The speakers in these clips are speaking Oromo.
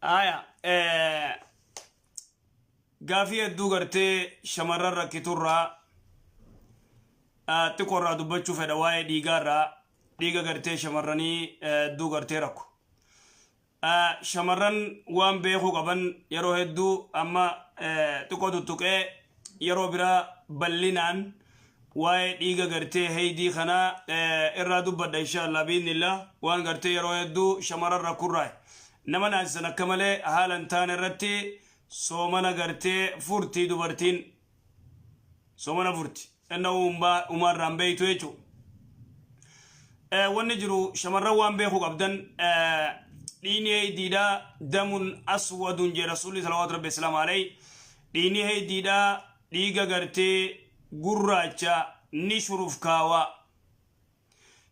Aya, gaafii hedduu gartee shamarran rakkiturraa xiqqoorraa dubbachuu fedha waa'ee dhiigaarraa dhiiga gartee shamarranii hedduu gartee rakko. Shamarran waan beekuu qaban yeroo hedduu amma xiqqoo tuttuqee yeroo biraa bal'inaan waa'ee dhiiga gartee heydii kanaa irraa dubbadha insha Allah biiznillah. Waan gartee yeroo hedduu shamarran rakkurraa nama naasisan akka malee haala hin taane irratti soomana gartee furtii, dubartiin soomana furti inna umaarraan beeytu jechuudha. Wanni jiru shamarran waan beekuu qabdan, dhiigni heydiidha damun aswadun jee Rasuulli salawaatu rabbi islaam alayhi. Dhiigni heydiidha dhiiga gartee gurraacha ni shurufkaawaa.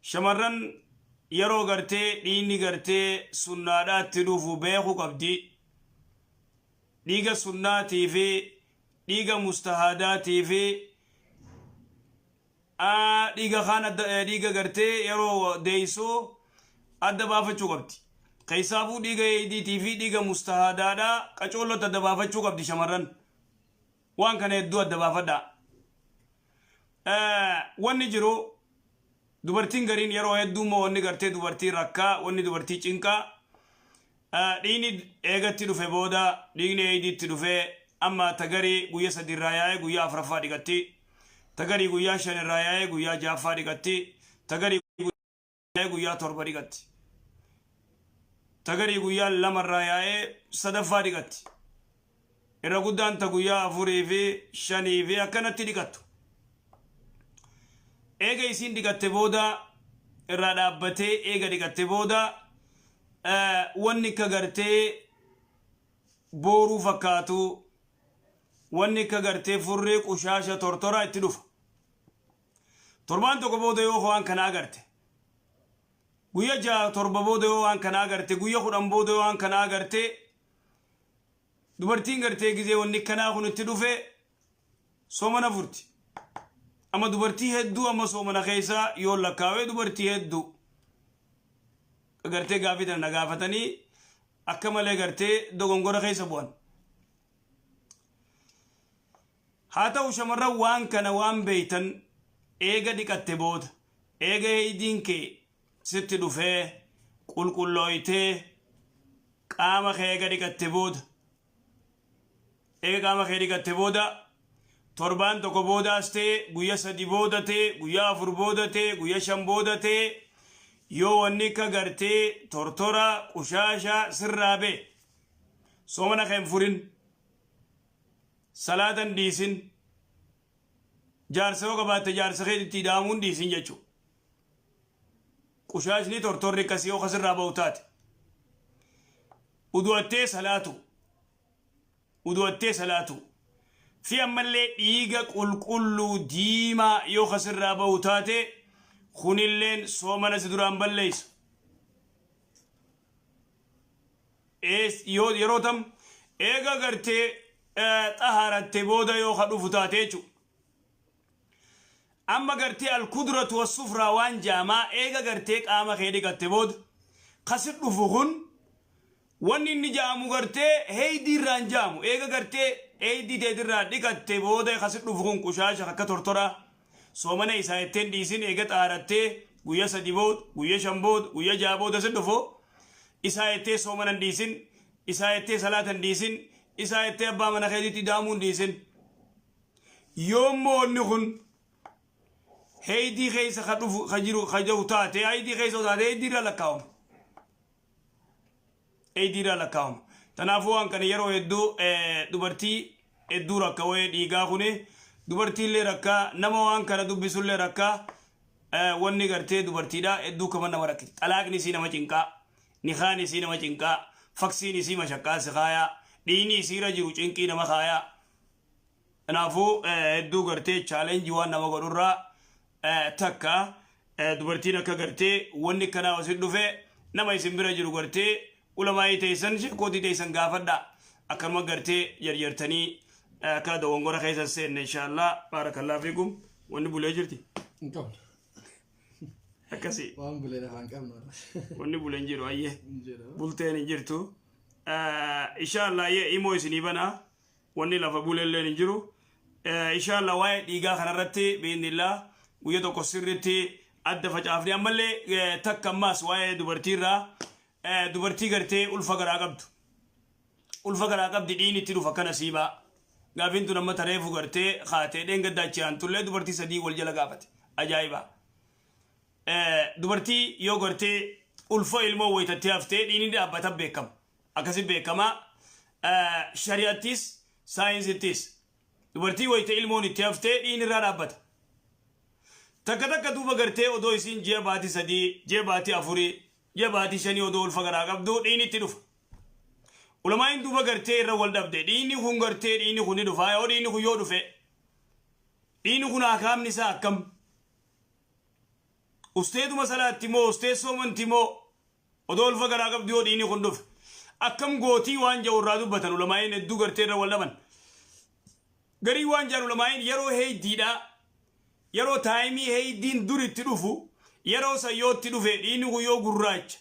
Shamarran yeroo gartee dhiigni gartee sunnaadhaatti dhufu beekuu qabdi. Dhiiga sunnaatii fi dhiiga mustahaadaatii fi dhiiga kaan adda, dhiiga gartee yeroo deeysuu adda baafachuu qabdi. Keessaafuu dhiiga eeydiitii fi dhiiga mustahaadaadhaa qacoollotti adda baafachuu qabdi shamarran. Waan kana hedduu adda baafadhaa. Wanni jiru dubartiin gariin yeroo hedduu immoo wanni gartee dubartii rakkaa, wanni dubartii cinqaa, dhiigni eegatti dhufe booda, dhiigni eeydiitti dhufe, amma tagarii guyya 3 irraa yaa'ee guyyaa afuraffaa dhiqatti, tagarii guyyaa 5 irraa yaa'ee guyyaa ja'affaa dhiqatti, tagarii guyyaa 7 dhiqatti, tagarii guyyaa 2 irraa yaa'ee sadaffaa dhiqatti, irra guddaan ta guyyaa 4 fi 5 fi akkanatti dhiqattu. Eega isiin dhiqatte booda irraa dhaabbatee, eega dhiqatte booda wanni akka gartee booruu fakkaatu, wanni akka gartee furrii qushaasha tortoraa itti dhufa. Torbaan tokko booda yoo waan kana agarte, guyya 6 7 booda yoo waan kana agarte, guyya 10 booda yoo waan kana agarte, dubartiin gartee gizee wanni kanaa kun itti dhufe soomana furti. Amma dubartii hedduu amma soomana keessa yoo lakkaawee, dubartii hedduu gartee gaafii tana na gaafatanii akka malee gartee dogongora keessa bu'an. Haa ta'u, shamarran waan kana waan beeytan, eega dhiqatte booda, eega heeydiin kee sitti dhufee qulqullooytee, qaama kee eega dhiqatte booda, eega qaama kee dhiqatte booda, torbaan tokko boodaas ta'e, guyya 3 booda ta'e, guyyaa 4 booda ta'e, guyya 5 booda ta'e, yoo wanni akka gartee tortora qushaasha sirraa ba'e, soomana kee hin furin, salaata hin dhiisin, jaarsa yoo qabaatte jaarsa keetitti ida'amuu hin dhiisin jechuudha. Qushaashni tortorri akkasii yoo kasirraa ba'u taate, udu'attee salaatu, udu'attee salaatu fi ammallee dhiiga qulqulluu diimaa yoo kasirraa ba'u taate, kunilleen soomana si duraan balleessu. Yoo yeroo tam eega gartee xahaaratte booda yoo ka dhufu taate jechuudha. Amma gartee alkudratu wassufraa waan jaamaa, eega gartee qaama kee dhiqatte booda kasi dhufu kun wanni inni jaamu gartee heeydii irraan jaamu. Eega gartee heeydii teetirraa dhiqatte booda kasi dhufu kun qushaasha akka tortoraa soomana isaa jetteen dhiisin. Eega xaarattee guyya 3 booda, guyya 5 booda, guyya 6 booda si dhufu isaa jettee soomana hin dhiisin, isaa jettee salaata hin dhiisin, isaa jettee abbaa mana keetiitti daamuu hin dhiisin. Yoommoo inni kun heeydii keessa ka dhufu ka jiru ka jiru taate, heeydii keessa taate, heeydii irraa lakkaawama, heeydii irraa lakkaawama. Kanaafuu waan kana yeroo hedduu dubartii hedduu rakka. Wayee dhiigaa kuni dubartiillee rakkaa, nama waan kana dubbisullee rakkaa. Wanni gartee dubartiidha hedduu kama nama rakkiti. Xalaaqni isii nama cinqaa, nikaan isii nama cinqaa, faksiin isii mashaqqaa si kaayaa, dhiigni isiirra jiru cinqii nama kaayaa. Kanaafuu hedduu gartee challenge waan nama godhurraa takka dubartiin akka gartee wanni kanaa osin dhufe nama isin bira jiru gartee ulamaa'ii teessan, sheekootii teessan gaafadha. Akkanuma gartee jarjartanii akka dogongora keessa seenne inshaallah. Baarakallaa fiikum. Wanni bulee jirti? Hin qabnu. Akkasii. Waan bulee lafaa hin qabnu. Wanni bulee hin jiru, ayyee. Hin jiru. Bulteen hin jirtu. Inshallah imoo isinii banaa, wanni lafa buleelleen hin jiru. Inshallah waa'ee dhiigaa kanarratti biiznillah guyya tokko sirritti adda facaafne. Ammallee takka ammaas waa'ee dubartiirraa, dubartii gartee ulfa garaa qabdu. Ulfa garaa qabdi, dhiigni itti dhufa kana siibaa. Gaafiin tun amma tareefu gartee kaatee dheengaddaa aantullee dubartii sadii wal jala gaafate. Ajaa'iba. Dubartii yoo gartee ulfa ilmoo wayitattee haftee dhiigni dhaabbata beekama. Akkasi beekama. Shari'attis saayinsittis. Dubartii wayita ilmoon itti haftee dhiigni irraa dhaabbata. Takka takka duuba gartee odoo isiin ji'a baatii 3, ji'a baatii 4, ji'a baatii 5 odoo ulfa garaa qabdu dhiigni itti dhufa. Ulamaayin duuba gartee irra wal dhabde, dhiigni kun gartee dhiigni kun ni dhufa. Yoo dhiigni kun yoo dhufe, dhiigni kun akaamni isaa akkam? Usteetuma salaatti moo, ustee soomanti moo, odoo ulfa garaa qabdu yoo dhiigni kun dhufe akkam gootii waan jedhu irraa dubbatan. Ulamaayin hedduu gartee irra wal dhaban. Garii waan jedhan ulamaayin, yeroo heeydiidha, yeroo time heeydiin dur itti dhufu, yeroo sayyootti dhufe, dhiigni kun yoo gurraacha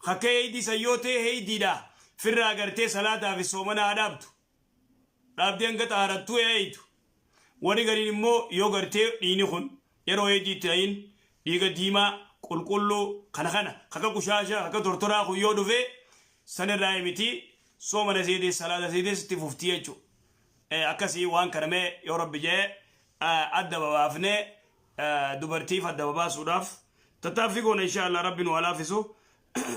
akka heeydii sayyoo ta'e, heeydiidha firraa gartee salaataa fi soomana haa dhaabdu, dhaabdee hanga xaarattuu eeydu. Warri gariin immoo yoo gartee dhiigni kun yeroo heeydii itti ta'in dhiiga diimaa qulqulluu kana akka qushaasha, akka tortoraa kun yoo dhufe, sanirraa miti, soomana seetees salaata seetees itti fuftii jechuudha. Akkasii waan kana mee yoo Rabbi jee adda babaafnee dubartiif adda babaasuudhaaf tattaaffii goona, insha Allah Rabbi nu haa laaffisu.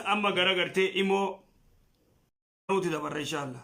Amma gara gartee imoo nuti dabarra, insha Allah.